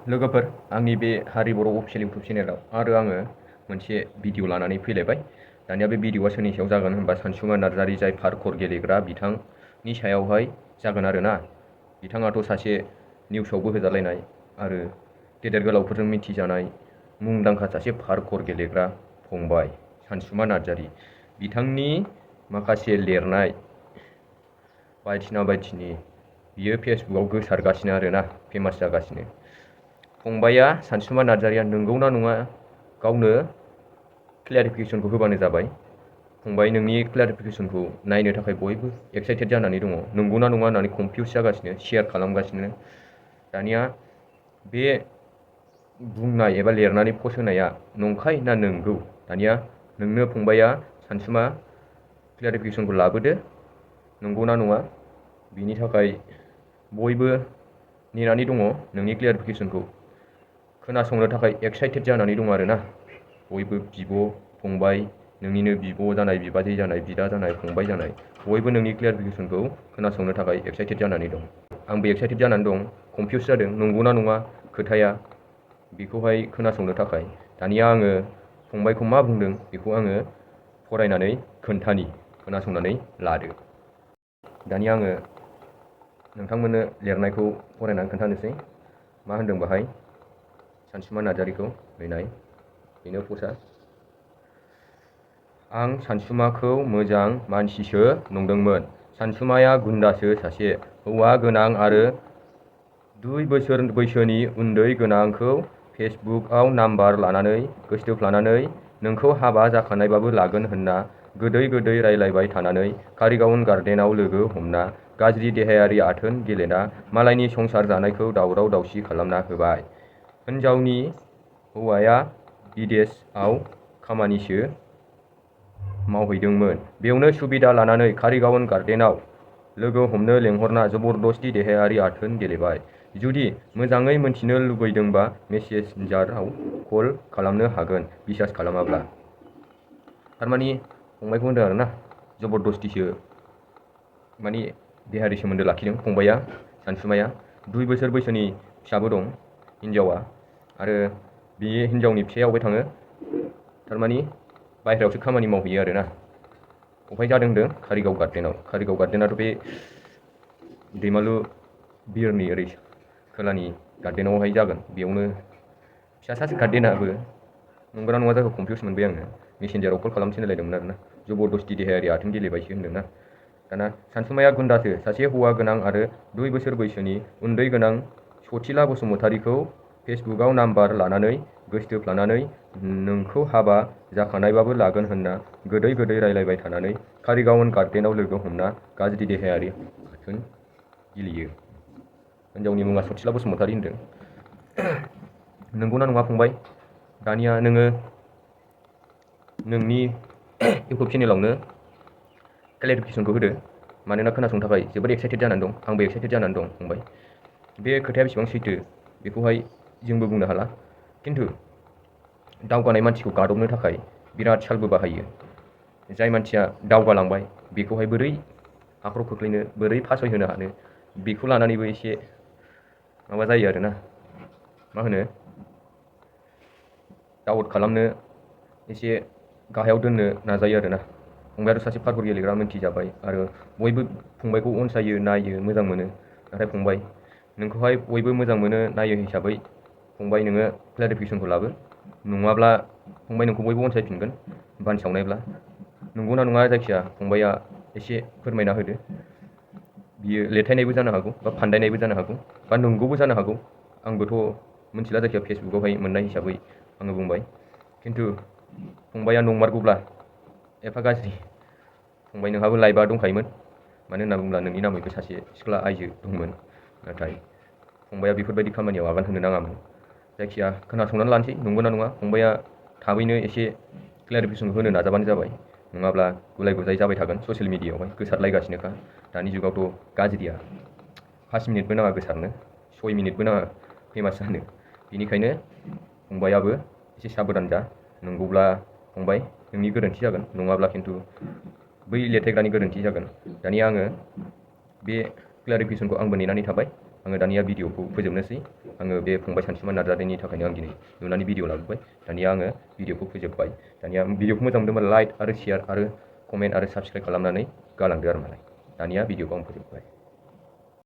लोगोफोर आंनि बे हारि बर' अफिसियेल इउटुब चेनेलाव आरो आङो मोनसे भिडिअ लानानै फैलायबाय। दानिया बे भिडिअआ सोरनि सायाव जागोन होनबा सानसुमा नार्जारि जाय पार्कर गेलेग्रा बिथांनि सायावहाय जागोन आरोना। बिथाङाथ' सासे निउसावबो होजालायनाय आरो गेदेर गोलावफोरजों मिथिजानाय मुंदांखा सासे पार्कर गेलेग्रा फंबाय सानसुमा नार्जारि। बिथांनि माखासे लिरनाय बायदिसिना बियो फेसबुकआव गोसारगासिनो आरोना, फेमास जागासिनो। फंबाया सानसुमा नार्जारिया नंगौना नङा गावनो क्लियारिफिकेसनखौ होबानो जाबाय। फंबाय, नोंनि क्लियारिफिकेसनखौ नायनो थाखाय बयबो एक्साइटेड जानानै दङ। नंगौना नङा होननानै कनफिउस जागासिनो, शेयार खालामगासिनो। दानिया बे बुंनाय एबा लिरनानै पस्ट होनाया नंखाय ना नंगौ? दानिया नोंनो फंबाया सानसुमा क्लियारिफिकेसनखौ लाबोदो, नंगौना नङा। बिनि थाखाय बयबो नेनानै दङ नोंनि क्लियारिफिकेसनखौ खोनासंनो थाखाय एक्साइटेड जानानै दं आरोना। बयबो बिब' फंबाय, नोंनिनो बिब' जानाय, बिबाजै जानाय, बिदा जानाय, फंबाय जानाय, बयबो नोंनि क्लियारिफिकेसनखौ खोनासंनो थाखाय एक्साइटेड जानानै दं। आंबो एक्साइटेड जानानै दं, कनफिउस जादों नंगौना नङा खोथाया बेखौहाय खोनासंनो थाखाय। दानिया आङो फंबायखौ मा बुंदों बेखौ आङो फरायनानै खोनासंनानै लादो। दानिया आङो नोंथांमोननो लिरनायखौ फरायनानै खोन्थानोसै। मा होनदों बाहाय सानसुमा नार्जारिखौ नाय, बेनो पस्टआ। आं सानसुमाखौ मोजां मानसिसो नंदोंमोन। सानसुमाया गुन्दासो सासे। हौवा गोनां आरो 2 बोसोर बैसोनि उन्दै गोनांखौ फेसबुकआव नाम्बार लानानै गोसोथोफ्लानानै नोंखौ हाबा जाखानायबाबो लागोन होनना गोदै गोदै रायलायबाय थानानै कारिगावन गार्डेनाव लोगो हमना गाज्रि देहायारि आथोन गेलेना मालायनि संसार जानायखौ दावराव दावसि खालामना होबाय। हिन्जावनि हौवाया बिदेशआव खामानिसो मावहैदोंमोन। बेयावनो सुबिदा लानानै कारिगावन गार्डेनाव लोगो हमनो लेंहरना जबरदस्ति देहायारि आथोन गेलेबाय। जुदि मोजाङै मोनथिनो लुबैदोंबा मेसेन्जाराव कल खालामनो हागोन बिसास खालामाब्ला। थारमानि फंबायखौ होनदों आरोना, जबरदस्तिसो मानि देहायारि सोमोन्दो लाखिदों फंबाया सानसुमाया। 2 बोसोर बैसोनि फिसाबो दं हिन्जावा, आरो बे हिन्जावनि फिसाया अबाय थाङो थारमानि बायह्रायावसो खामानि मावहैयो आरोना। अबहाय जादों होनदों? कारिगाव गार्डेनाव। कारिगाव गार्डेनाथ' बे दैमालु बिरनि ओरै खोलानि गार्डेनावहाय जागोन। बेयावनो फिसासासो गार्डेनाबो। नंगौना नङा जाखो कनफिउस मोनबाय आङो। मेसेन्जाराव कल खालामनो थिनलायदोंमोन आरोना, जबरदस्ति देहायारि आथोन गेलेबायसो होनदोंना। दाना सानसुमाया गुन्दासो सासे। हौवा गोनां आरो 2 बोसोर बैसोनि उन्दै गोनां सथिला बसुमतारीखौ फेसबुकआव नाम्बार लानानै गोसोथोफ्लानानै नोंखौ हाबा जाखानायबाबो लागोन होनना गोदै गोदै रायलायबाय थानानै कारिगावन गार्डेनाव लोगो हमना गाज्रि देहायारि आथोन गेलेयो। हिन्जावनि मुङा सथिला बसुमतारी होनदों। नंगौना नङा फंबाय? दानिया नोङो नोंनि इउटुब चेनेलावनो क्लियारिफिकेसनखौ होदो। मानोना खोनासंनो थाखाय जोबोद एक्साइटेड जानानै दं, आंबो एक्साइटेड जानानै दं फंबाय। बे खोथाया बेसेबां सैथो बेखौहाय जोंबो बुंनो हाला, खिन्थु दावगानाय मानसिखौ गादबनो थाखाय बिराद सालबो बाहायो। जाय मानसिया दावगालांबाय बेखौहाय बोरै हाखराव खोख्लैनो, बोरै फासयहोनो हानो, बेखौ लानानैबो एसे माबा जायो आरोना। मा होनो, डाउट खालामनो, एसे गाहायाव दोननो नाजायो आरोना। फंबायाथ' सासे पार्कर गेलेग्रा मिन्थिजाबाय आरो बयबो फंबायखौ अनसायो, नायो, मोजां मोनो। नाथाय फंबाय, नोंखौहाय बयबो मोजां मोनो, नायो हिसाबै फंबाय नोङो क्लियारिफिकेसनखौ लाबो। नङाब्ला फंबाय नोंखौ बयबो अनसायफिनगोन बानसावनायब्ला। नंगौना नङा जायखिया फंबाया एसे फोरमायना होदो। बियो लेथायनायबो जानो हागौ बा फान्दायनायबो जानो हागौ बा नंगौबो जानो हागौ। आंबोथ' मिथिला, जायखिया फेसबुकआवहाय मोननाय हिसाबै आङो बुंबाय। खिन्थु फंबाया नंमारगौब्ला एफा गाज्रि, फंबाय नोंहाबो लाइफआ दंखायोमोन। मानो होनना बुङोब्ला नोंनि नामैबो सासे सिख्ला आइजो दंमोन। नाथाय फंबाया बेफोरबायदि खामानियाव आगान होनो नाङामोन। जायखिया खोनासंनानै लानोसै नंगौना नङा। फंबाया थाबैनो एसे क्लियारिफिकेसन होनो नाजाबानो जाबाय। नङाब्ला गुलाय गुजाय जाबाय थागोन ससियेल मिडियायावहाय, गोसारलायगासिनोखा। दानि जुगावथ' गाज्रिया 5 मिनिटबो नाङा गोसारनो, 6 मिनिटबो नाङा फेमास जानो। बेनिखायनो फंबायाबो एसे साबधान जा। नंगौब्ला फंबाय नोंनि गोरोन्थि जागोन, नङाब्ला खिन्थु बै लेथायग्रानि गोरोन्थि जागोन। दानिया आङो बे क्लियारिफिकेसनखौ आंबो नेनानै थाबाय। आङो दानिया भिडिअखौ फोजोबनोसै। आङो बे फंबाय सानसुमा नार्जारिनि थाखायनो आं दिनै नुनानै भिडिअ लाबोबाय। दानिया आङो भिडिअखौ फोजोबबाय। दानिया भिडिअखौ मोजां मोनदोंबा लाइक आरो शेयार आरो कमेन्ट आरो साबस्क्राइब खालामनानै गालांदो आरो मालाय। दानिया भिडिअखौ आं फोजोबबाय।